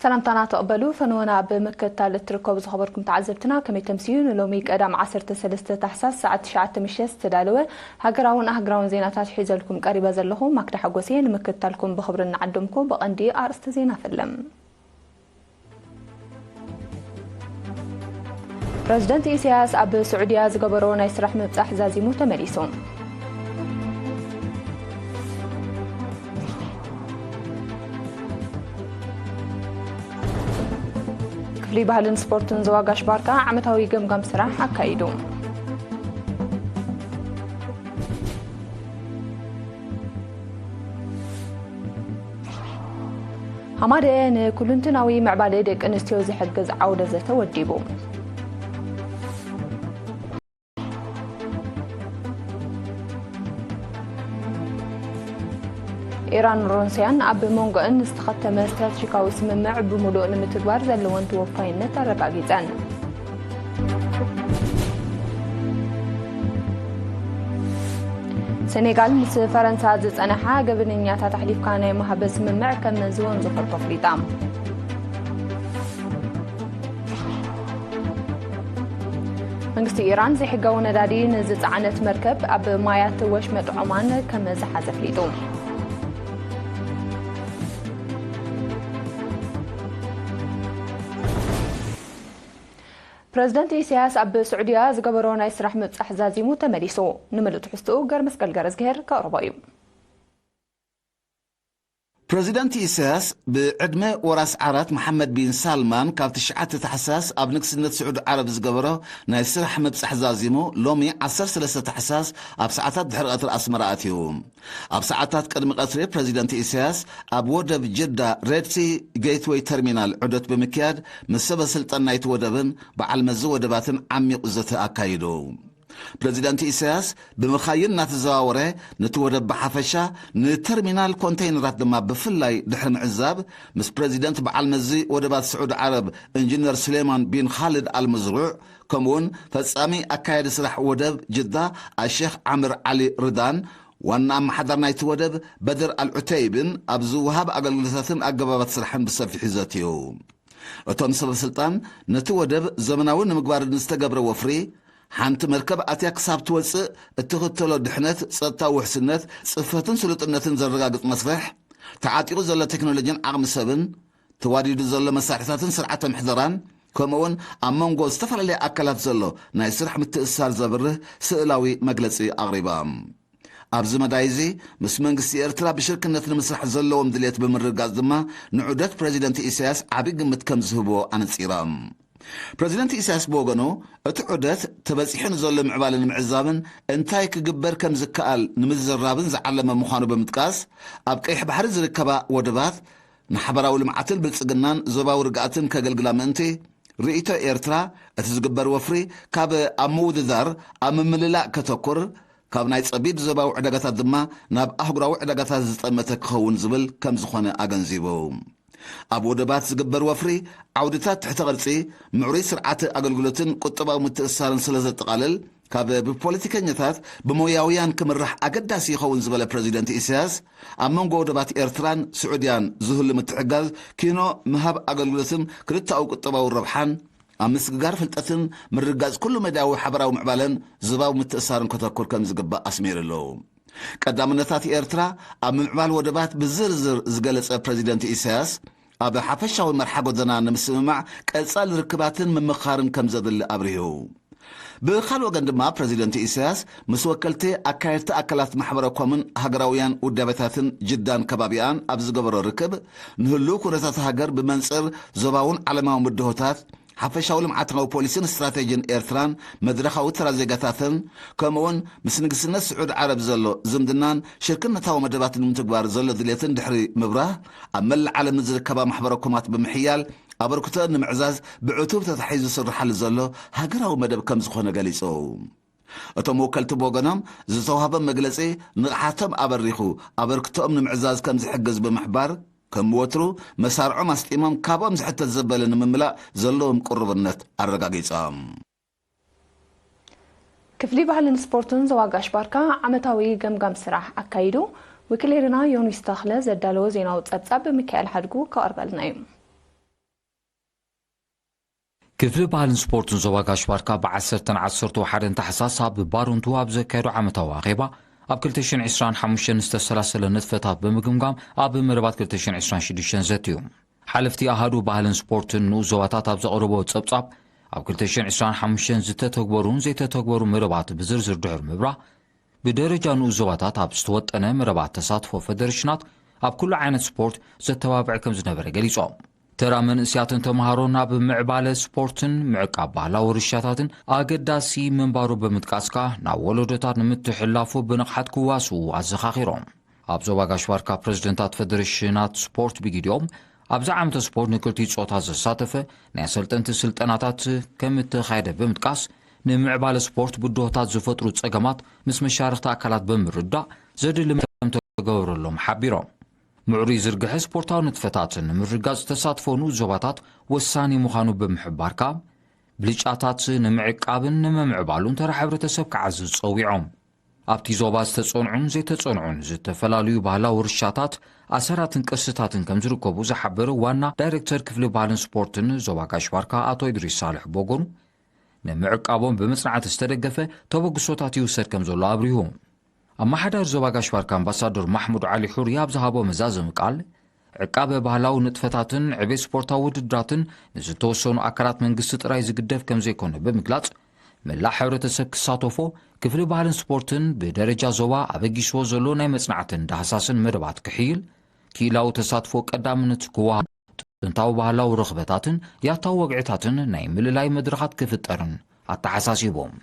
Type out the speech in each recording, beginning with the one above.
ሰላምታና ተቐበሉ። ፈነወና ኣብ ምክትታል እትርከቡ ዝኸበርኩም ተዓዘብትና፣ ከመይ ተምስዩ? ንሎሚ ቀዳም ዓሰርተ ሰለስተ ታሕሳስ ሰዓት ትሽዓተ ምሸት ዝተዳለወ ሃገራውን ኣህግራውን ዜናታት ሒዘልኩም ቀሪበ ዘለኹ ማክዳ ሓጎሴ። ንምክትታልኩም ብኽብሪ እናዓደምኩ፣ ብቐንዲ ኣርእስተ ዜና ፈለም። ፕረዚደንት ኢሳያስ ኣብ ስዑድያ ዝገበሮ ናይ ስራሕ ምብጻሕ ዛዚሙ ተመሊሱ። ክፍሊ ባህልን ስፖርትን ዞባ ጋሽ ባርካ ዓመታዊ ገምጋም ስራሕ ኣካይዱ። ሃማደኤ ንኩሉንትናዊ ምዕባለ ደቂ ኣንስትዮ ዝሕግዝ ዓውደ ዘተ ወዲቡ። ኢራን ሩስያን ኣብ መንጎአን ዝተኸተመ ስትራቴጂካዊ ስምምዕ ብምሉእ ንምትግባር ዘለወን ተወፋይነት ኣረጋጊጸን። ሴኔጋል ምስ ፈረንሳ ዝጸንሓ ገበነኛታት ኣሕሊፍካ ናይ ምሃብ ስምምዕ ከም ዝወንዘፈቶ ኣፍሊጣ። መንግስቲ ኢራን ዘይሕጋዊ ነዳዲ ንዝጸዓነት መርከብ ኣብ ማያት ወሽመጥ ዖማን ከም ዝሓዘ ኣፍሊጡ። ፕረዚደንት ኢሳያስ ኣብ ስዑድያ ዝገበሮ ናይ ስራሕ ምብጻሕ ዛዚሙ ተመሊሱ። ንምሉእ ትሕዝትኡ ገርመስቀል ገረዝግሄር ከቕርቦ እዩ። ፕረዚደንት ኢሳያስ ብዕድመ ወራስ ዓራት መሓመድ ቢን ሳልማን ካብ ትሽዓተ ታሕሳስ ኣብ ንግስነት ስዑዲ ዓረብ ዝገበሮ ናይ ስራሕ ምብጻሕ ዛዚሙ፣ ሎሚ ዓሰርተ ሰለስተ ታሕሳስ ኣብ ሰዓታት ድሕሪ ቀትሪ ኣስመራ ኣትዩ። ኣብ ሰዓታት ቅድሚ ቀትሪ ፕረዚደንት ኢሳያስ ኣብ ወደብ ጀዳ ሬድሲ ጌትወይ ተርሚናል ዑደት ብምክያድ ምስ ሰበ ስልጣን ናይቲ ወደብን በዓል መዚ ወደባትን ዓሚቕ ዘተ ኣካይዱ። ፕረዚደንት ኢሳያስ ብመኻይን እናተዘዋወረ ነቲ ወደብ ብሓፈሻ፣ ንተርሚናል ኮንተይነራት ድማ ብፍላይ ድሕሪ ምዕዛብ፣ ምስ ፕረዚደንት በዓል መዚ ወደባት ስዑዲ ዓረብ ኢንጂነር ሱሌማን ቢን ኻልድ ኣልመዝሩዕ፣ ከምኡውን ፈጻሚ ኣካያዲ ስራሕ ወደብ ጅዳ ኣሼኽ ዓምር ዓሊ ርዳን ዋና ኣመሓዳር ናይቲ ወደብ በድር ኣልዑተይብን ኣብ ዝወሃብ ኣገልግሎታትን ኣገባባት ስራሕን ብሰፊሑ ዘትዩ። እቶም ሰበ ስልጣን ነቲ ወደብ ዘመናዊ ንምግባር ንዝተገብረ ወፍሪ፣ ሓንቲ መርከብ ኣትያ ክሳብ ትወጽእ እትኽተሎ ድሕነት፣ ጸጥታዊ ውሕስነት፣ ጽፈትን ስሉጥነትን ዘረጋግጽ መስርሕ፣ ተዓጢቑ ዘሎ ቴክኖሎጂን ዓቕሚ ሰብን፣ ተዋዲዱ ዘሎ መሳርሕታትን ስርዓተ ምሕደራን፣ ከምኡውን ኣብ መንጎ ዝተፈላለያ ኣካላት ዘሎ ናይ ስራሕ ምትእስሳር ዘብርህ ስእላዊ መግለጺ ኣቕሪባ። ኣብዚ መዳይ እዚ፣ ምስ መንግስቲ ኤርትራ ብሽርክነት ንምስራሕ ዘለዎም ድልየት ብምርግጋጽ ድማ፣ ንዑደት ፕረዚደንት ኢሳያስ ዓቢ ግምት ከም ዝህብዎ ኣነጺራ። ፕረዚደንት ኢሳያስ ብወገኑ፣ እቲ ዑደት ተበጺሑ ንዘሎ ምዕባለ ንምዕዛብን እንታይ ክግበር ከም ዝከኣል ንምዝርራብን ዝዓለመ ምዃኑ ብምጥቃስ፣ ኣብ ቀይሕ ባሕሪ ዝርከባ ወደባት ንሓበራዊ ልምዓትን ብልጽግናን ዞባዊ ርግኣትን ከገልግላ ምእንቲ፣ ርእይቶ ኤርትራ፣ እቲ ዝግበር ወፍሪ ካብ ኣብ ምውድዳር፣ ኣብ ምምልላእ ከተኩር፣ ካብ ናይ ጸቢብ ዞባዊ ዕዳጋታት ድማ ናብ ኣህጉራዊ ዕዳጋታት ዝጠመተ ክኸውን ዝብል ከም ዝኾነ ኣገንዚቡ። ኣብ ወደባት ዝግበር ወፍሪ፣ ዓውድታት ትሕተ ቅርጺ፣ ምዕሩይ ስርዓተ ኣገልግሎትን ቁጠባዊ ምትእስሳርን ስለ ዘጠቓልል፣ ካብ ብፖለቲከኛታት ብሞያውያን ክምራሕ ኣገዳሲ ይኸውን ዝበለ ፕረዚደንት ኢሳያስ፣ ኣብ መንጎ ወደባት ኤርትራን ስዑድያን ዝህሉ ምትሕጋዝ ኪኖ ምሃብ ኣገልግሎትን ክልተኣዊ ቁጠባዊ ረብሓን ኣብ ምስግጋር ፍልጠትን ምርግጋጽ ኩሉ መዳያዊ ሓበራዊ ምዕባለን ዞባዊ ምትእስሳርን ከተኩር ከም ዝግባእ ኣስሚሩሉ። ቀዳምነታት ኤርትራ ኣብ ምምዕባል ወደባት ብዝርዝር ዝገለጸ ፕረዚደንት ኢሳያስ፣ ኣብ ሓፈሻዊ መርሓ ጎደና ንምስምማዕ ቀጻሊ ርክባትን ምምኻርን ከም ዘድሊ ኣብሪሁ። ብኻልእ ወገን ድማ ፕረዚደንት ኢሳያስ ምስ ወከልቲ ኣካየድቲ ኣካላት ማሕበረ ኮምን ሃገራውያን ውዳቤታትን ጅዳን ከባቢኣን ኣብ ዝገበሮ ርክብ፣ ንህሉው ኩነታት ሃገር ብመንጽር ዞባውን ዓለማውን ብድሆታት፣ ሓፈሻዊ ልምዓታዊ ፖሊሲን ስትራቴጂን ኤርትራን መድረኻዊ ተራ ዜጋታትን፣ ከምኡውን ምስ ንግስነት ስዑድ ዓረብ ዘሎ ዝምድናን ሽርክነታዊ መደባት ንምትግባር ዘሎ ድሌትን ድሕሪ ምብራህ፣ ኣብ መላእ ዓለም ንዝርከባ ማሕበረ ኮማት ብምሕያል ኣበርክቶአን ንምዕዛዝ ብዕቱብ ተታሒዙ ዝስርሓሉ ዘሎ ሃገራዊ መደብ ከም ዝኾነ ገሊጹ። እቶም ወከልቲ ብወገኖም፣ ዝተዋህበ መግለጺ ንቕሓቶም ኣበሪኹ ኣበርክቶኦም ንምዕዛዝ ከም ዝሕግዝ ብምሕባር፣ ከም ወትሩ መሳርዖም ኣስጢሞም ካብኦም ዝሕተት ዘበለ ንምምላእ ዘለዎም ቅሩብነት ኣረጋጊጾም። ክፍሊ ባህልን ስፖርትን ዞባ ጋሽ ባርካ ዓመታዊ ገምጋም ስራሕ ኣካይዱ። ወኪል ኤረና ዮኑስ ተኽለ ዘዳለዎ ዜናዊ ጸብጻብ ሚካኤል ሓድጉ ከቕርበልና እዩ። ክፍሊ ባህልን ስፖርትን ዞባ ጋሽ ባርካ ብ ዓሰርተ ዓሰርተ ሓደ ታሕሳስ ኣብ ባሮንቱ ኣብ ዘካየዶ ዓመታዊ ኣኼባ፣ ኣብ ክልተ ሽሕን ዕስራን ሓሙሽተን ዝተሰላሰለ ንጥፈታት ብምግምጋም፣ ኣብ መደባት ክልተ ሽሕን ዕስራን ሽዱሽተን ዘትዩ። ሓለፍቲ ኣሃዱ ባህልን ስፖርትን ንኡስ ዞባታት ኣብ ዘቕረቦ ጸብጻብ፣ ኣብ ክልተ ሽሕን ዕስራን ሓሙሽተን ዝተተግበሩን ዘይተተግበሩ መደባት ብዝርዝር ድሕሪ ምብራህ፣ ብደረጃ ንኡስ ዞባታት ኣብ ዝተወጠነ መደባት ተሳትፎ ፈደረሽናት ኣብ ኩሉ ዓይነት ስፖርት ዘተባብዕ ከም ዝነበረ ገሊጾም። ተራ መንእስያትን ተምሃሮን ኣብ ምዕባለ ስፖርትን ምዕቃብ ባህላዊ ውርሻታትን ኣገዳሲ ምንባሩ ብምጥቃስካ፣ ናብ ወለዶታት ንምትሕላፉ ብንቕሓት ክዋስኡ ኣዘኻኺሮም። ኣብ ዞባ ጋሽ ባርካ ፕረዚደንታት ፈደረሽናት ስፖርት ብጊዲኦም፣ ኣብዚ ዓመተ ስፖርት ንክልቲኡ ጾታ ዘሳተፈ ናይ ኣሰልጠንቲ ስልጠናታት ከም እተኻየደ ብምጥቃስ፣ ንምዕባለ ስፖርት ብድሆታት ዝፈጥሩ ጸገማት ምስ መሻርኽቲ ኣካላት ብምርዳእ፣ ዘድሊ መ- ከም ተገበረሎም ሓቢሮም። ምዕሩይ ዝርግሐ ስፖርታዊ ንጥፈታትን ንምርግጋጽ ተሳትፎ ንኡስ ዞባታት ወሳኒ ምዃኑ ብምሕባር፣ ካብ ብልጫታት ንምዕቃብን ንምምዕባሉን ተራ ሕብረተሰብ ክዓዝዝ ጸዊዖም። ኣብቲ ዞባ ዝተጸንዑን ዘይተጸንዑን ዝተፈላለዩ ባህላዊ ውርሻታት፣ ኣሰራትን ቅርስታትን ከም ዝርከቡ ዝሓበረ ዋና ዳይሬክተር ክፍሊ ባህልን ስፖርትን ዞባ ጋሽ ባርካ ኣቶ ኢድሪስ ሳልሕ ቦጎኑ፣ ንምዕቃቦም ብመጽናዕቲ ዝተደገፈ ተበግሶታት ይውሰድ ከም ዘሎ ኣብሪሁ። ኣመሓዳሪ ዞባ ጋሽ ባርካ ኣምባሳደር ማሕሙድ ዓሊ ሑሪ ኣብ ዝሃቦ መዛዘሚ ቃል፣ ዕቃበ ባህላዊ ንጥፈታትን ዕቤት ስፖርታዊ ውድድራትን ንዝተወሰኑ ኣካላት መንግስቲ ጥራይ ዝግደፍ ከም ዘይኮነ ብምግላጽ፣ መላእ ሕብረተሰብ ክሳተፎ፣ ክፍሊ ባህልን ስፖርትን ብደረጃ ዞባ ኣበጊስዎ ዘሎ ናይ መጽናዕትን ዳህሳስን መደባት ክሕይል፣ ክኢላዊ ተሳትፎ ቀዳምነት ክወሃብ፣ ጥንታዊ ባህላዊ ርኽበታትን ያታዊ ወግዕታትን ናይ ምልላይ መድረኻት ክፍጠርን ኣተሓሳሲቦም።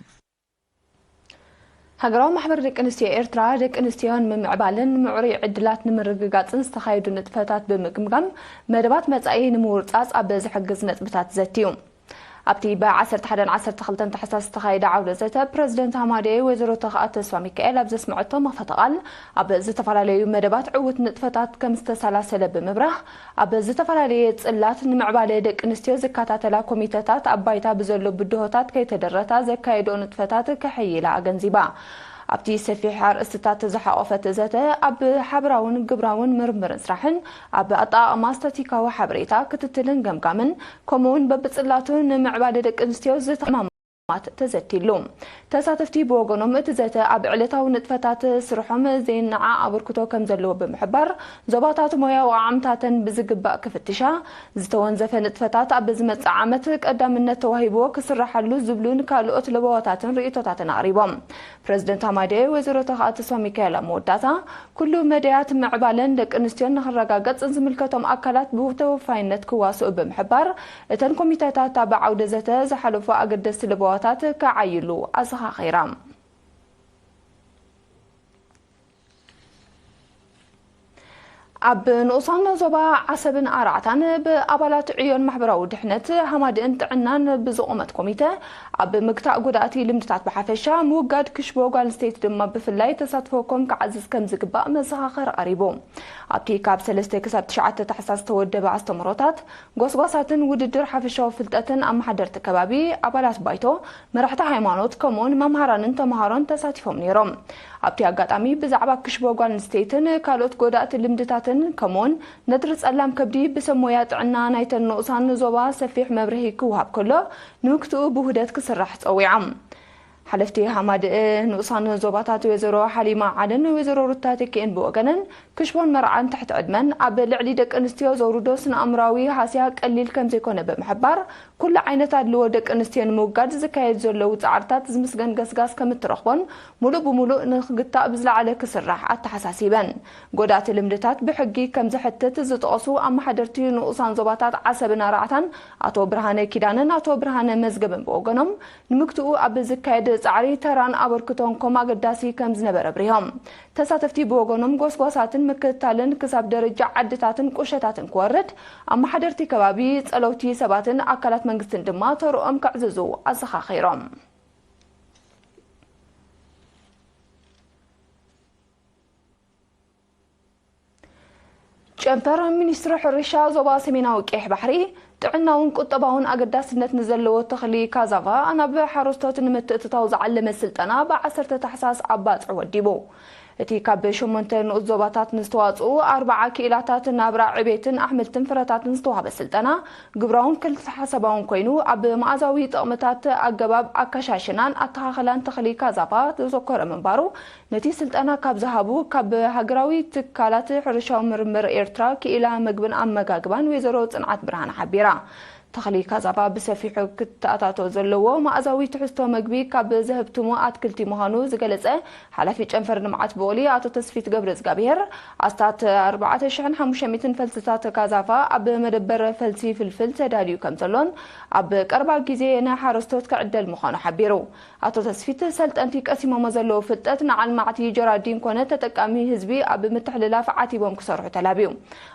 ሃገራዊ ማሕበር ደቂ ኣንስትዮ ኤርትራ፣ ደቂ ኣንስትዮ ንምምዕባልን ምዕሩይ ዕድላት ንምርግጋጽን ዝተኻየዱ ንጥፈታት ብምግምጋም፣ መደባት መጻኢ ንምውርጻጽ ኣብ ዝሕግዝ ነጥብታት ዘትዩ። ኣብቲ ብ ዓሰርተ ሓደን ዓሰርተ ክልተን ታሕሳስ ዝተኻየደ ዓውደ ዘተ፣ ፕረዚደንት ሃማደኤ ወይዘሮ ተኽኣ ተስፋ ሚካኤል ኣብ ዘስምዐቶ መኽፈቲ ቃል፣ ኣብ ዝተፈላለዩ መደባት ዕዉት ንጥፈታት ከም ዝተሰላሰለ ብምብራህ፣ ኣብ ዝተፈላለየ ጽላት ንምዕባለ ደቂ ኣንስትዮ ዝከታተላ ኮሚተታት ኣብ ባይታ ብዘሎ ብድሆታት ከይተደረታ ዘካየድኦ ንጥፈታት ከሐይላ ኣገንዚባ። ኣብቲ ሰፊሕ ኣርእስትታት ዝሓቖፈ እቲ ዘተ፣ ኣብ ሓበራውን ግብራውን ምርምርን ስራሕን፣ ኣብ ኣጠቓቕማ ስታቲካዊ ሓበሬታ፣ ክትትልን ገምጋምን፣ ከምኡውን በብጽላቱ ንምዕባለ ደቂ ኣንስትዮ ዝተማም ማት ተዘቲሉ። ተሳተፍቲ ብወገኖም፣ እቲ ዘተ ኣብ ዕለታዊ ንጥፈታት ስርሖም ዘይነዓ ኣበርክቶ ከም ዘለዎ ብምሕባር፣ ዞባታት ሞያዊ ዓቕምታተን ብዝግባእ ክፍትሻ፣ ዝተወንዘፈ ንጥፈታት ኣብ ዝመጽእ ዓመት ቀዳምነት ተዋሂብዎ ክስራሓሉ ዝብሉን ካልኦት ለበዋታትን ርእይቶታትን ኣቕሪቦም። ፕረዚደንት ሃማደኤ ወይዘሮ ተኽኣ ተስፋ ሚካኤል ኣብ መወዳእታ፣ ኩሉ መዳያት ምዕባለን ደቂ ኣንስትዮን ንኽረጋገጽ ዝምልከቶም ኣካላት ብተወፋይነት ክዋስኡ ብምሕባር፣ እተን ኮሚተታት ኣብ ዓውደ ዘተ ዝሓለፉ ኣገደስቲ ለበዋታት ክዓይሉ ኣዘኻኺራ። ኣብ ንኡሳን ዞባ ዓሰብን ኣራዕታን ብኣባላት ዕዮን ማሕበራዊ ድሕነት ሃማድእን ጥዕናን ብዝቖመት ኮሚተ ኣብ ምግታእ ጎዳእቲ ልምድታት ብሓፈሻ ምውጋድ ክሽቦ ጓል ኣንስተይቲ ድማ ብፍላይ ተሳትፎ ኮም ክዓዝዝ ከም ዝግባእ መዘኻኸሪ ቀሪቡ። ኣብቲ ካብ ሰለስተ ክሳብ ትሽዓተ ታሕሳስ ዝተወደበ ኣስተምህሮታት፣ ጎስጓሳትን ውድድር ሓፈሻዊ ፍልጠትን ኣመሓደርቲ ከባቢ፣ ኣባላት ባይቶ፣ መራሕቲ ሃይማኖት፣ ከምኡውን መምሃራንን ተምሃሮን ተሳቲፎም ነይሮም። ኣብቲ ኣጋጣሚ ብዛዕባ ክሽቦ ጓል ኣንስተይትን ካልኦት ጎዳእቲ ልምድታትን፣ ከምኡውን ነድሪ ጸላም ከብዲ ብሰብ ሞያ ጥዕና ናይተን ንኡሳን ዞባ ሰፊሕ መብርሂ ክወሃብ ከሎ፣ ንምግትኡ ብውህደት ክስራሕ ጸዊዖም። ሓለፍቲ ሃማድእ ንኡሳን ዞባታት ወይዘሮ ሓሊማ ዓልን ወይዘሮ ሩታ ተኪኤን ብወገነን፣ ክሽቦን መርዓን ትሕቲ ዕድመን ኣብ ልዕሊ ደቂ ኣንስትዮ ዘውርዶ ስነ ኣእምራዊ ሃስያ ቀሊል ከም ዘይኮነ ብምሕባር፣ ኩሉ ዓይነት ኣድልዎ ደቂ ኣንስትዮ ንምውጋድ ዝካየድ ዘለዉ ጻዕርታት ዝምስገን ገስጋስ ከም እትረኽቦን፣ ሙሉእ ብሙሉእ ንኽግታእ ብዝለዓለ ክስራሕ ኣተሓሳሲበን። ጎዳእቲ ልምድታት ብሕጊ ከም ዘሕትት ዝጠቐሱ ኣመሓደርቲ ንኡሳን ዞባታት ዓሰብን ኣራዕታን ኣቶ ብርሃነ ኪዳነን ኣቶ ብርሃነ መዝገብን ብወገኖም፣ ንምግትኡ ኣብ ዝካየድ ጻዕሪ ተራን ኣበርክቶን ኮም ኣገዳሲ ከም ዝነበረ ኣብሪሆም። ተሳተፍቲ ብወገኖም፣ ጎስጓሳትን ምክትታልን ክሳብ ደረጃ ዓድታትን ቁሸታትን ክወርድ፣ ኣመሓደርቲ ከባቢ፣ ጸለውቲ ሰባትን ኣካላት መንግስትን ድማ ተርኦም ከዕዝዙ ኣዘኻኺሮም። ጨንፈር ሚኒስትሪ ሕርሻ ዞባ ሰሜናዊ ቀይሕ ባሕሪ፣ ጥዕናውን ቁጠባውን ኣገዳስነት ንዘለዎ ተኽሊ ካዛቫ ናብ ሓረስቶት ንምትእትታው ዝዓለመ ስልጠና ብ ዓሰርተ ታሕሳስ ኣብ ባጽዕ ወዲቡ። እቲ ካብ ሸሞንተ ንኡስ ዞባታት ንዝተዋጽኡ ኣርባዓ ክኢላታት ናብራ ዕቤትን ኣሕምልትን ፍረታትን ዝተዋህበ ስልጠና፣ ግብራውን ክልተ ሓሳባውን ኮይኑ፣ ኣብ መኣዛዊ ጥቕምታት ኣገባብ ኣከሻሽናን ኣተኻኽላን ተኽሊ ካዛፋ ዘተኮረ ምንባሩ፣ ነቲ ስልጠና ካብ ዝሃቡ ካብ ሃገራዊ ትካላት ሕርሻዊ ምርምር ኤርትራ ክኢላ መግብን ኣመጋግባን ወይዘሮ ጽንዓት ብርሃን ሓቢራ። ተኽሊ ካዛፋ ብሰፊሑ ክተኣታቶ ዘለዎ መኣዛዊ ትሕዝቶ መግቢ ካብ ዘህብትሙ ኣትክልቲ ምዃኑ ዝገለጸ ሓላፊ ጨንፈር ልምዓት ብቑሊ ኣቶ ተስፊት ገብረ እግዚኣብሔር፣ ኣስታት ኣርባዕተ ሽሕን ሓሙሽተ ሚእትን ፈልስታት ካዛፋ ኣብ መደበር ፈልሲ ፍልፍል ተዳልዩ ከም ዘሎን ኣብ ቀረባ ግዜ ንሓረስቶት ክዕደል ምዃኑ ሓቢሩ። ኣቶ ተስፊት፣ ሰልጠንቲ ቀሲሞሞ ዘለዉ ፍልጠት ንዓልማዕቲ ጀራዲን ኮነ ተጠቃሚ ህዝቢ ኣብ ምትሕልላፍ ዓቲቦም ክሰርሑ ተላብዩ።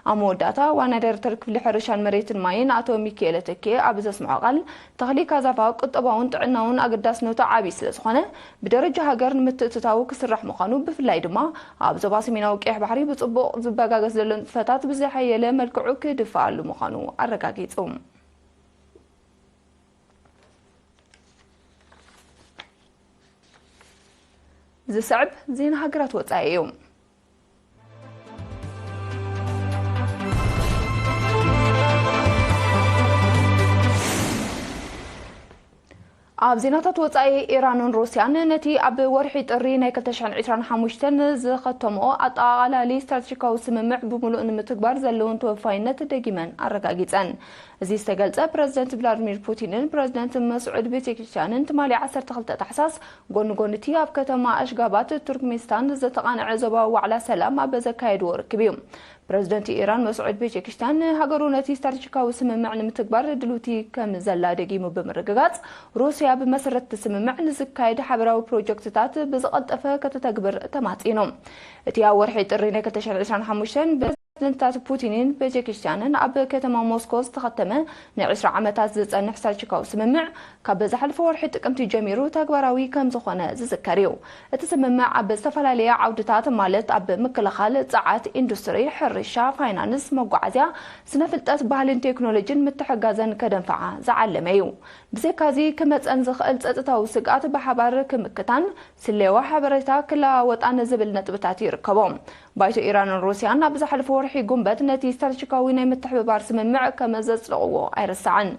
ኣብ መወዳእታ፣ ዋና ዳይሬክተር ክፍሊ ሕርሻን መሬትን ማይን ኣቶ ሚኪኤለ ተኬ ኣብ ዘስምዖ ቃል፣ ተኽሊ ካዛፋ ቁጠባውን ጥዕናውን ኣገዳስነቱ ዓብዪ ስለ ዝኾነ፣ ብደረጃ ሃገር ንምትእትታው ክስራሕ ምዃኑ፣ ብፍላይ ድማ ኣብ ዞባ ሰሜናዊ ቀይሕ ባሕሪ ብጽቡቕ ዝበጋገስ ዘሎ ንጥፈታት ብዝሓየለ መልክዑ ክድፋኣሉ ምዃኑ ኣረጋጊጹ። ዝስዕብ ዜና ሃገራት ወጻኢ እዩ። ኣብ ዜናታት ወጻኢ፣ ኢራንን ሩስያን ነቲ ኣብ ወርሒ ጥሪ ናይ ክልተ ሽሕን ዕስራን ሓሙሽተን ዝኸተምኦ ኣጠቓላሊ ስትራቴጂካዊ ስምምዕ ብምሉእ ንምትግባር ዘለውን ተወፋይነት ደጊመን ኣረጋጊጸን። እዚ ዝተገልጸ፣ ፕረዚደንት ቭላድሚር ፑቲንን ፕረዚደንት መስዑድ ፔዜሽኪያንን ትማሊ ዓሰርተ ክልተ ታሕሳስ ጎኒ ጎኒ እቲ ኣብ ከተማ ኣሽጋባት ቱርክሜኒስታን ዝተቓንዐ ዞባዊ ዋዕላ ሰላም ኣብ ዘካየድዎ ርክብ እዩ። ፕረዚደንት ኢራን መስዑድ ፔዜሽኪያን፣ ሃገሩ ነቲ ስትራቴጂካዊ ስምምዕ ንምትግባር ድልውቲ ከም ዘላ ደጊሙ ብምርግጋጽ፣ ሩስያ ብመሰረት እቲ ስምምዕ ንዝካየድ ሓበራዊ ፕሮጀክትታት ብዝቐልጠፈ ከተተግብር ተማጺኑ። እቲ ኣብ ወርሒ ጥሪ ናይ ክልተ ሽሕን ዕስራን ሓሙሽተን ፕረዚደንታት ፑቲንን ፔዜሽኪያንን ኣብ ከተማ ሞስኮ ዝተኸተመ ንዕስራ ዓመታት ዝጸንሕ ስትራቴጂካዊ ስምምዕ፣ ካብ ዝሓለፈ ወርሒ ጥቅምቲ ጀሚሩ ተግባራዊ ከም ዝኾነ ዝዝከር እዩ። እቲ ስምምዕ ኣብ ዝተፈላለየ ዓውድታት፣ ማለት ኣብ ምክልኻል፣ ጸዓት፣ ኢንዱስትሪ፣ ሕርሻ፣ ፋይናንስ፣ መጓዓዝያ፣ ስነ ፍልጠት፣ ባህልን ቴክኖሎጂን ምትሕጋዘን ከደንፍዓ ዝዓለመ እዩ። ብዘይካዚ፣ ክመጸን ዝኽእል ጸጥታዊ ስግኣት ብሓባር ክምክታን፣ ስለዋ ሓበሬታ ክለዋወጣን ዝብል ነጥብታት ይርከቦም። ባይቶ ኢራንን ሩስያን ኣብ ዝሓለፈ ወርሒ ጉንበት ነቲ ስትራቴጂካዊ ናይ ምትሕብባር ስምምዕ ከም ዘጽደቕዎ ኣይርሳዕን።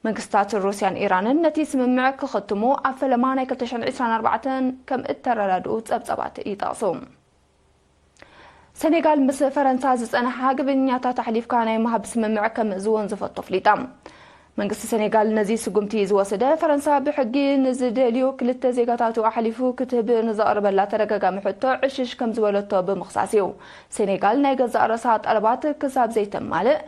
መንግስታት ሩስያን ኢራንን ነቲ ስምምዕ ክኽትሙ ኣብ ፈለማ ናይ ክልተ ሽሕን ዕስራን ኣርባዕተን ከም እተረዳድኡ ጸብጸባት ይጠቕሱ። ሰኔጋል ምስ ፈረንሳ ዝጸንሓ ገበኛታት ኣሕሊፍካ ናይ ምሃብ ስምምዕ ከም ዝወንዘፈቶ ኣፍሊጣ። መንግስቲ ሰኔጋል ነዚ ስጉምቲ ዝወሰደ፣ ፈረንሳ ብሕጊ ንዝደልዩ ክልተ ዜጋታቱ ኣሕሊፉ ክትህብ ንዘቕረበላ ተደጋጋሚ ሕቶ ዕሽሽ ከም ዝበለቶ ብምኽሳስ እዩ። ሰኔጋል ናይ ገዛእ ርእሳ ጠለባት ክሳብ ዘይተማልእ፣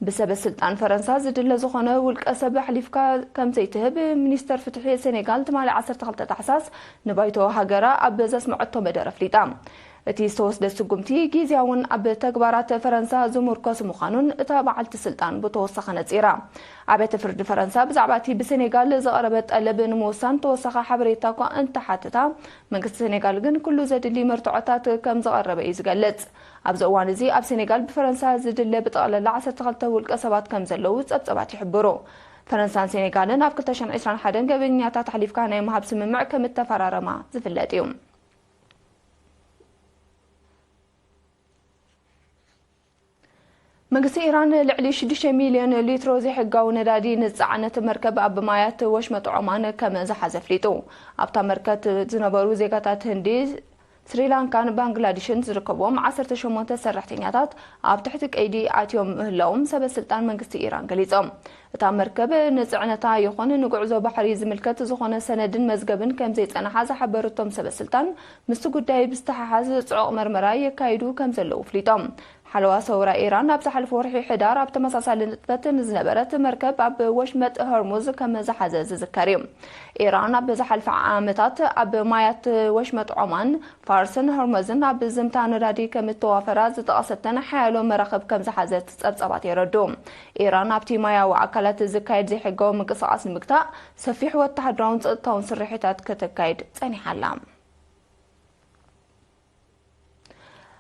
ብሰበ ስልጣን ፈረንሳ ዝድለ ዝኾነ ውልቀ ሰብ ኣሕሊፍካ ከም ዘይትህብ ሚኒስተር ፍትሒ ሰኔጋል ትማሊ ዓሰርተ ክልተ ታሕሳስ ንባይቶ ሃገራ ኣብ ዘስመዐቶ መደረ ኣፍሊጣ። እቲ ዝተወስደ ስጉምቲ ግዝያውን ኣብ ተግባራት ፈረንሳ ዝምርኮስ ምዃኑን እታ በዓልቲ ስልጣን ብተወሳኺ ነጺራ። ኣብያተ ፍርዲ ፈረንሳ ብዛዕባ እቲ ብሰኔጋል ዝቐረበ ጠለብ ንምውሳን ተወሳኺ ሓበሬታ እኳ እንተሓተታ፣ መንግስቲ ሰኔጋል ግን ኩሉ ዘድሊ መርትዖታት ከም ዝቐረበ እዩ ዝገልጽ። ኣብዚ እዋን እዚ ኣብ ሰኔጋል ብፈረንሳ ዝድለ ብጠቕላላ ዓሰርተ ክልተ ውልቀ ሰባት ከም ዘለዉ ጸብጸባት ይሕብሩ። ፈረንሳን ሰኔጋልን ኣብ ክልተ ሽሕን ዕስራን ሓደን ገበኛታት ኣሕሊፍካ ናይ ምሃብ ስምምዕ ከም እተፈራረማ ዝፍለጥ እዩ። መንግስቲ ኢራን ልዕሊ ሽዱሽተ ሚልዮን ሊትሮ ዘይሕጋዊ ነዳዲ ንዝጸዓነት መርከብ ኣብ ማያት ወሽመጥ ዖማን ከም ዝሓዘ ኣፍሊጡ። ኣብታ መርከብ ዝነበሩ ዜጋታት ህንዲ፣ ስሪላንካን ባንግላዴሽን ዝርከብዎም ዓሰርተ ሸሞንተ ሰራሕተኛታት ኣብ ትሕቲ ቀይዲ ኣትዮም ምህላዎም ሰበ ስልጣን መንግስቲ ኢራን ገሊጾም። እታ መርከብ ንጽዕነታ ይኹን ንጉዕዞ ባሕሪ ዝምልከት ዝኾነ ሰነድን መዝገብን ከም ዘይጸንሓ ዝሓበሩ እቶም ሰበ ስልጣን፣ ምስቲ ጉዳይ ብዝተሓሓዝ ጽዑቕ መርመራ የካይዱ ከም ዘለዉ ኣፍሊጦም። ሓለዋ ሰውራ ኢራን ኣብ ዝሓለፈ ወርሒ ሕዳር ኣብ ተመሳሳሊ ንጥፈት ንዝነበረት መርከብ ኣብ ወሽመጥ ሆርሙዝ ከም ዝሓዘ ዝዝከር እዩ። ኢራን ኣብ ዝሓልፈ ዓመታት ኣብ ማያት ወሽመጥ ዖማን፣ ፋርስን ሆርሙዝን ኣብ ዝምታ ነዳዲ ከም እተዋፈራ ዝጠቐሰተን ሓያሎ መራኽብ ከም ዝሓዘት ጸብጻባት የረድኡ። ኢራን ኣብቲ ማያዊ ኣካላት ዝካየድ ዘይሕጋዊ ምንቅስቓስ ንምግታእ ሰፊሕ ወተሃደራውን ጸጥታውን ስርሒታት ከተካይድ ጸኒሓ ኣላ።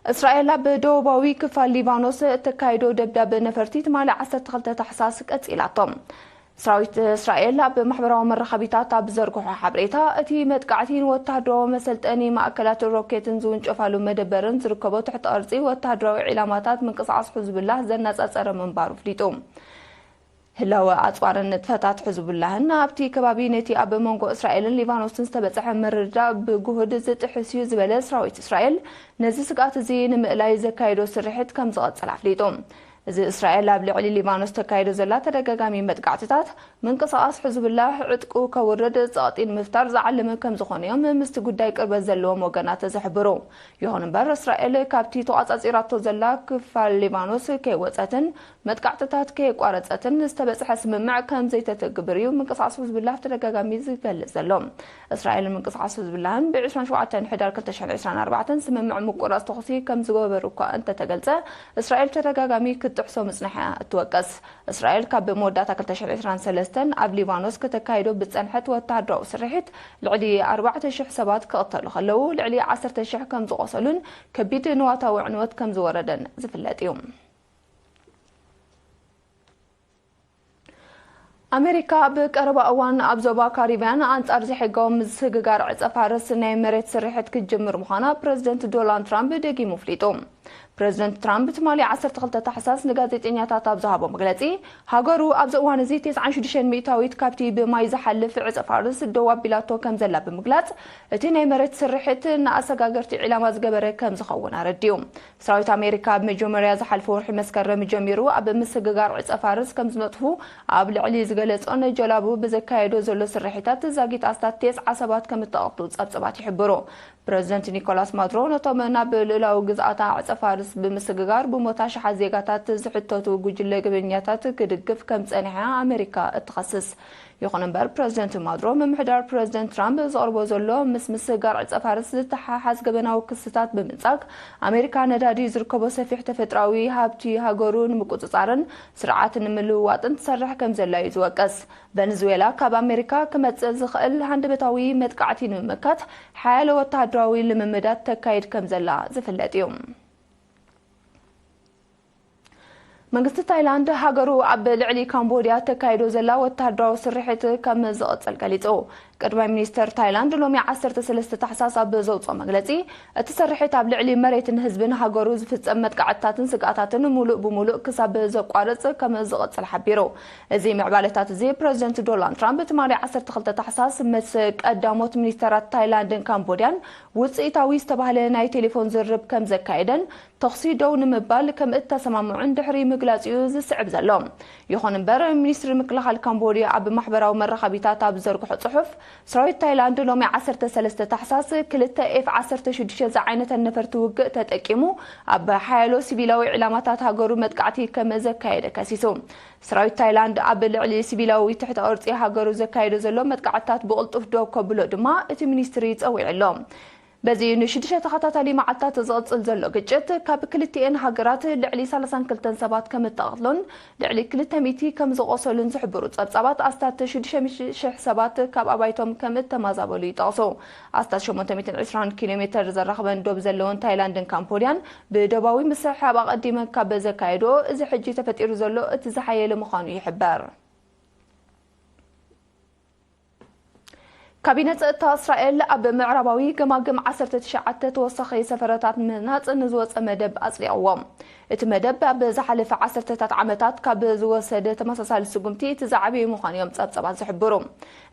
እስራኤል ኣብ ደቡባዊ ክፋል ሊባኖስ እተካይዶ ደብዳብ ነፈርቲ ትማሊ ዓሰርተ ክልተ ታሕሳስ ቀጺላቶ። ሰራዊት እስራኤል ኣብ ማሕበራዊ መራኸቢታት ኣብ ዝዘርግሖ ሓበሬታ፣ እቲ መጥቃዕቲ ንወተሃደራዊ መሰልጠኒ ማእከላት ሮኬትን ዝውንጨፋሉ መደበርን ዝርከቦ ትሕቲ ቅርጺ ወተሃደራዊ ዒላማታት ምንቅስቓስ ሕዝቡላህ ዘነጻጸረ ምንባሩ ኣፍሊጡ። ህላወ ኣጽዋርን ንጥፈታት ሕዝቡላህን ኣብቲ ከባቢ ነቲ ኣብ መንጎ እስራኤልን ሊባኖስን ዝተበጽሐ ምርድዳእ ብግሁድ ዝጥሕስ እዩ ዝበለ ሰራዊት እስራኤል፣ ነዚ ስግኣት እዚ ንምእላይ ዘካየዶ ስርሒት ከም ዝቐጽል ኣፍሊጡ። እዚ እስራኤል ኣብ ልዕሊ ሊባኖስ ተካይዶ ዘላ ተደጋጋሚ መጥቃዕትታት፣ ምንቅስቓስ ሕዝቡላህ ዕጥቁ ከውርድ ጸቕጢ ንምፍጣር ዝዓለመ ከም ዝኾነ እዮም ምስቲ ጉዳይ ቅርበት ዘለዎም ወገናት ዝሕብሩ። ይኹን እምበር፣ እስራኤል ካብቲ ተቋጻጺራቶ ዘላ ክፋል ሊባኖስ ከይወጸትን መጥቃዕትታት ከየቋረጸትን ዝተበጽሐ ስምምዕ ከም ዘይተተግብር እዩ ምንቅስቓስ ሕዝቡላህ ብተደጋጋሚ ዝገልጽ ዘሎ። እስራኤልን ምንቅስቓስ ሕዝቡላህን ብ ዕስራን ሸውዓተን ሕዳር ክልተ ሽሕን ዕስራን ኣርባዕተን ስምምዕ ምቁራጽ ተኹሲ ከም ዝገበሩ እኳ እንተተገልጸ፣ እስራኤል ተደጋጋሚ ክትጥሕሶ ምጽንሓ እያ እትወቀስ። እስራኤል ካብ መወዳእታ ክልተ ሽሕን ዕስራን ሰለስተን ኣብ ሊባኖስ ከተካይዶ ብዝጸንሐት ወተሃደራዊ ስርሒት ልዕሊ ኣርባዕተ ሽሕ ሰባት ክቕተሉ ከለዉ፣ ልዕሊ ዓሰርተ ሽሕ ከም ዝቖሰሉን ከቢድ ንዋታዊ ዕንወት ከም ዝወረደን ዝፍለጥ እዩ። ኣሜሪካ ኣብ ቀረባ እዋን ኣብ ዞባ ካሪብያን ኣንጻር ዘይሕጋዊ ምስግጋር ዕጸ ፋርስ ናይ መሬት ስርሒት ክትጅምር ምዃና ፕረዚደንት ዶናልድ ትራምፕ ደጊሙ ኣፍሊጡ። ፕረዚደንት ትራምፕ ትማሊ ዓሰርተ ክልተ ታሕሳስ ንጋዜጠኛታት ኣብ ዝሃቦ መግለጺ፣ ሃገሩ ኣብዚ እዋን እዚ ተስዓን ሽዱሽተን ሚእታዊት ካብቲ ብማይ ዝሓልፍ ዕጸ ፋርስ ደው ኣቢላቶ ከም ዘላ ብምግላጽ፣ እቲ ናይ መሬት ስርሒት ንኣሰጋገርቲ ዒላማ ዝገበረ ከም ዝኸውን ኣረዲኡ። ሰራዊት ኣሜሪካ ኣብ መጀመርያ ዝሓለፈ ወርሒ መስከረም ጀሚሩ ኣብ ምስግጋር ዕጸ ፋርስ ከም ዝነጥፉ ኣብ ልዕሊ ዝገለጾን ጀላቡ ብዘካየዶ ዘሎ ስርሒታት ዛጊት ኣስታት ተስዓ ሰባት ከም እተቐትሉ ጸብጸባት ይሕብሩ። ፕረዚደንት ኒኮላስ ማዱሮ ነቶም ናብ ልኡላዊ ግዝኣታ ዕጸ ፋርስ ብምስግጋር ብሞት ኣሽሓት ዜጋታት ዝሕተቱ ጉጅለ ገበኛታት ክድግፍ ከም ጸኒሐ ኣሜሪካ እትኸስስ። ይኹን እምበር፣ ፕረዚደንት ማዱሮ ምምሕዳር ፕረዚደንት ትራምፕ ዘቕርቦ ዘሎ ምስ ምስግጋር ዕጸ ፋርስ ዝተሓሓዝ ገበናዊ ክስታት ብምንጻግ፣ ኣሜሪካ ነዳዲ ዝርከቦ ሰፊሕ ተፈጥሮኣዊ ሃብቲ ሃገሩ ንምቁጽጻርን ስርዓት ንምልውዋጥን ትሰርሕ ከም ዘላ እዩ ዝወቅስ። ቨነዙዌላ ካብ ኣሜሪካ ክመጽእ ዝኽእል ሃንደበታዊ መጥቃዕቲ ንምምካት ሓያሎ ወተሃደራዊ ልምምዳት ተካይድ ከም ዘላ ዝፍለጥ እዩ። መንግስቲ ታይላንድ ሃገሩ ኣብ ልዕሊ ካምቦድያ ተካይዶ ዘላ ወተሃደራዊ ስርሒት ከም ዝቕጽል ገሊጹ። ቀዳማይ ሚኒስተር ታይላንድ ሎሚ ዓሰርተ ሰለስተ ታሕሳስ ኣብ ዘውጽኦ መግለጺ፣ እቲ ስርሒት ኣብ ልዕሊ መሬትን ህዝብን ሃገሩ ዝፍጸም መጥቃዕትታትን ስግኣታትን ሙሉእ ብሙሉእ ክሳብ ዘቋርጽ ከም ዝቕጽል ሓቢሩ። እዚ ምዕባለታት እዚ ፕረዚደንት ዶናልድ ትራምፕ ትማሊ ዓሰርተ ክልተ ታሕሳስ ምስ ቀዳሞት ሚኒስተራት ታይላንድን ካምቦድያን ውጽኢታዊ ዝተባህለ ናይ ቴሌፎን ዝርርብ ከም ዘካየደን ተኹሲ ደው ንምባል ከም እተሰማምዑን ድሕሪ ምግላጽ እዩ ዝስዕብ ዘሎ። ይኹን እምበር፣ ሚኒስትሪ ምክልኻል ካምቦድያ ኣብ ማሕበራዊ መራኸቢታት ኣብ ዝዘርግሖ ጽሑፍ፣ ሰራዊት ታይላንድ ሎሚ ዓሰርተ ሰለስተ ታሕሳስ ክልተ ኤፍ ዓሰርተ ሽዱሽተ ዝዓይነተን ነፈርቲ ውግእ ተጠቂሙ ኣብ ሓያሎ ሲቪላዊ ዕላማታት ሃገሩ መጥቃዕቲ ከም ዘካየደ ከሲሱ። ሰራዊት ታይላንድ ኣብ ልዕሊ ሲቪላዊ ትሕተ ቅርጺ ሃገሩ ዘካየዶ ዘሎ መጥቃዕትታት ብቕልጡፍ ደው ከብሎ ድማ እቲ ሚኒስትሪ ጸዊዑ ኣሎ። በዚ ንሽዱሽተ ተኸታታሊ መዓልታት ዝቕጽል ዘሎ ግጭት፣ ካብ ክልቲኤን ሃገራት ልዕሊ ሰላሳን ክልተን ሰባት ከም እተቐትሎን ልዕሊ ክልተ ሚእቲ ከም ዝቖሰሉን ዝሕብሩ ጸብጻባት፣ ኣስታት ሽዱሽተ ሽሕ ሰባት ካብ ኣባይቶም ከም እተማዛበሉ ይጠቕሱ። ኣስታት ሸሞንተ ሚእትን ዕስራን ኪሎ ሜተር ዘራኽበን ዶብ ዘለወን ታይላንድን ካምቦድያን፣ ብዶባዊ ምስሕሓብ ኣቐዲመን ካብ ዘካየድኦ፣ እዚ ሕጂ ተፈጢሩ ዘሎ እቲ ዝሓየለ ምዃኑ ይሕበር። ካቢነ ጸጥታ እስራኤል ኣብ ምዕራባዊ ገማግም ዓሰርተ ትሽዓተ ተወሳኺ ሰፈራታት ምህናጽ ንዝወጸ መደብ ኣጽዲቕዎ። እቲ መደብ ኣብ ዝሓለፈ ዓሰርተታት ዓመታት ካብ ዝወሰደ ተመሳሳሊ ስጉምቲ እቲ ዝዓበየ ምዃኑ እዮም ጸብጻባት ዝሕብሩ።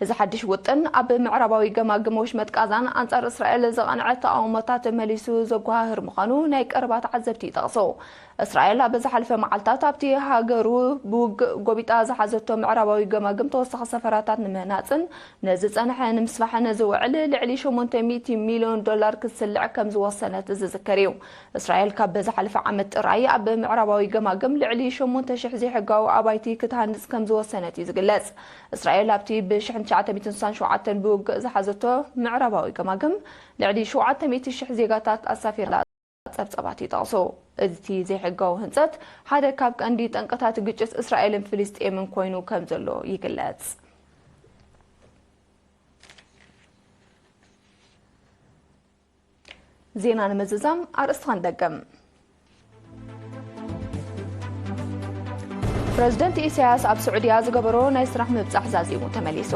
እዚ ሓድሽ ውጥን ኣብ ምዕራባዊ ገማግም ወሽመጥ ቃዛን ኣንጻር እስራኤል ዘቐንዐ ተቓውሞታት መሊሱ ዘጓሃህር ምዃኑ ናይ ቀረባ ተዓዘብቲ ይጠቕሱ። እስራኤል ኣብ ዝሓለፈ መዓልታት ኣብቲ ሃገሩ ብውግእ ጎቢጣ ዝሓዘቶ ምዕራባዊ ገማግም ተወሳኺ ሰፈራታት ንምህናጽን ነዚ ጸንሐ ንምስፋሕን ዝውዕል ልዕሊ ሸሞንተ ሚእቲ ሚልዮን ዶላር ክትስልዕ ከም ዝወሰነት ዝዝከር እዩ። እስራኤል ካብ ዝሓለፈ ዓመት ጥራይ ኣብ ምዕራባዊ ገማግም ልዕሊ ሸሞንተ ሽሕ ዘይሕጋዊ ኣባይቲ ክትሃንጽ ከም ዝወሰነት እዩ ዝግለጽ። እስራኤል ኣብቲ ብ ሽሕን ትሽዓተ ሚእትን ስሳን ሸውዓተን ብውግእ ዝሓዘቶ ምዕራባዊ ገማግም ልዕሊ ሸውዓተ ሚእቲ ሽሕ ዜጋታት ኣሳፊራ ጸብጻባት ይጠቕሱ። እቲ ዘይሕጋዊ ህንጸት ሓደ ካብ ቀንዲ ጠንቅታት ግጭት እስራኤልን ፍልስጤምን ኮይኑ ከም ዘሎ ይግለጽ። ዜና ንምዝዛም ኣርእስቲ ክንደግም። ፕረዚደንት ኢሳያስ ኣብ ስዑድያ ዝገበሮ ናይ ስራሕ ምብጻሕ ዛዚሙ ተመሊሱ።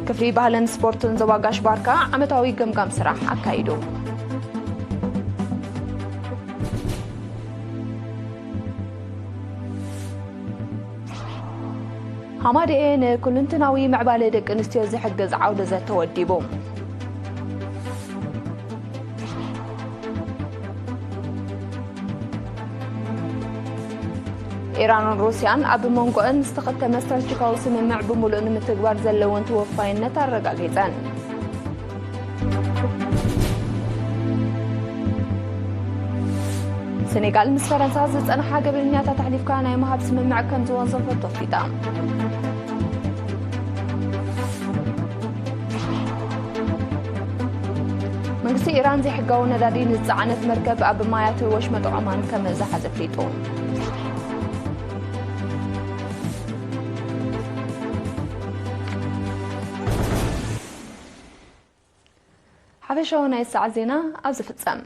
ክፍሊ ባህልን ስፖርትን ዞባ ጋሽ ባርካ ዓመታዊ ገምጋም ስራሕ ኣካይዱ። ሃማደኤ ንኩልንትናዊ ምዕባለ ደቂ ኣንስትዮ ዝሕግዝ ዓውደ ዘተ ወዲቡ። ኢራንን ሩስያን ኣብ መንጎአን ዝተኸተመ ስትራቴጂካዊ ስምምዕ ብምሉእ ንምትግባር ዘለወን ተወፋይነት ኣረጋጊጸን። ሴኔጋል ምስ ፈረንሳ ዝጸንሓ ገበነኛታት ኣሕሊፍካ ናይ ምሃብ ስምምዕ ከም ዝወንዘፈቶ ኣፍሊጣ። መንግስቲ ኢራን ዘይሕጋዊ ነዳዲ ንዝጸዓነት መርከብ ኣብ ማያት ወሽመጥ ዖማን ከም ዝሓዘ ኣፍሊጡ። ሓፈሻዊ ናይ ሰዓት ዜና ኣብዚ ፍጸም።